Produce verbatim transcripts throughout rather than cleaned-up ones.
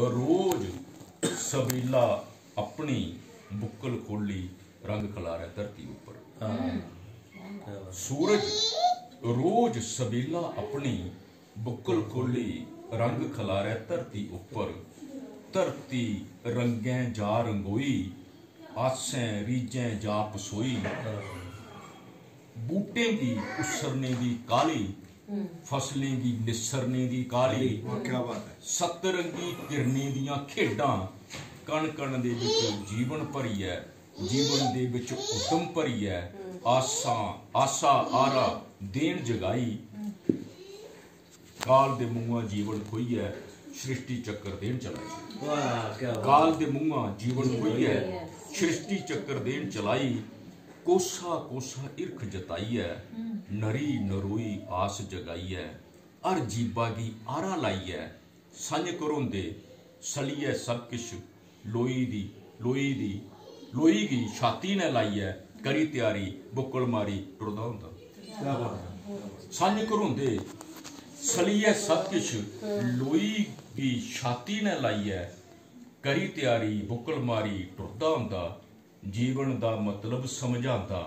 रोज सबेला अपनी बुक्कल खोली, रंग खलारै धरती उप्पर। सूरज रोज सबेला अपनी बुक्कल खोली, रंग खलारै धरती उप्पर। धरती रंगें जा रंगोई, आसें रीझें जा पसोई। बूटें गी उस्सरने दी काह्ली, फसलें गी निस्सरने दी काह्ली। वाह, क्या बात है। सतरंगी किरणें दियां खेढां, कण कण दे बिच जीवन भरियै, जीवन दे बिच उद्दम भरियै, आसां, आसा आरा देन जगाई। काल दे मुंहा जीवन खोइयै सृष्टि चक्कर देन चलाई। वाह, क्या बात। काल दे मुंहा जीवन खोइयै सृष्टि चक्कर देन चलाई। कोसा कोसा हिरख जताइयै, नरी नरोई आस जगाइयै, हर जीबा गी आरा लाइयै, संञ घरोंदे सलियै सब किश लोई दी, लोई दी, लोई गी छाती नै लाइयै, करी त्यारी बुक्कल मारी टुरदा होंदा। क्या बात है। संञ घरोंदे सलियै सब किश लोई गी छाती नै लाइयै, करी त्यारी बुक्कल मारी टुरदा होंदा। जीवन दा मतलब समझांदा,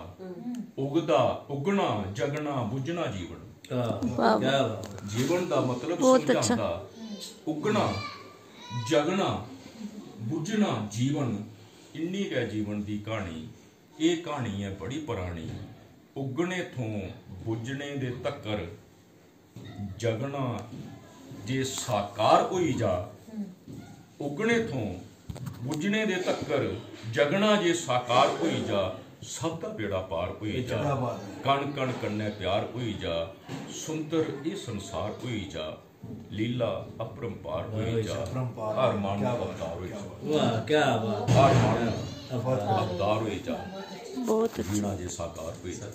उगदा, उगना, जगना, बुझना जीवन। वाह। क्या बात। जीवन दा मतलब बहुत अच्छा। समझांदा, उगना, जगना, बुझना जीवन। इन्नी गै जीवन दी क्हानी। एह् क्हानी ऐ बड़ी परानी। उगने थों बुझने दे तक्कर जगना जे साकार होई जा, उगने थों बुझने दे तक्कर जगना जे साकार होई जा, सब दा बेड़ा पार होई जा। क्या बात है। कण कण कन्नै प्यार होई जा, सुंदर एह् संसार होई जा, लीला अपरंपार होई जा। अपरंपार। हर माह्नू अवतार होई जा। वाह, क्या बात। हर माह्नू अवतार होई जा। बहुत अच्छा। जीना जे साकार होई जा।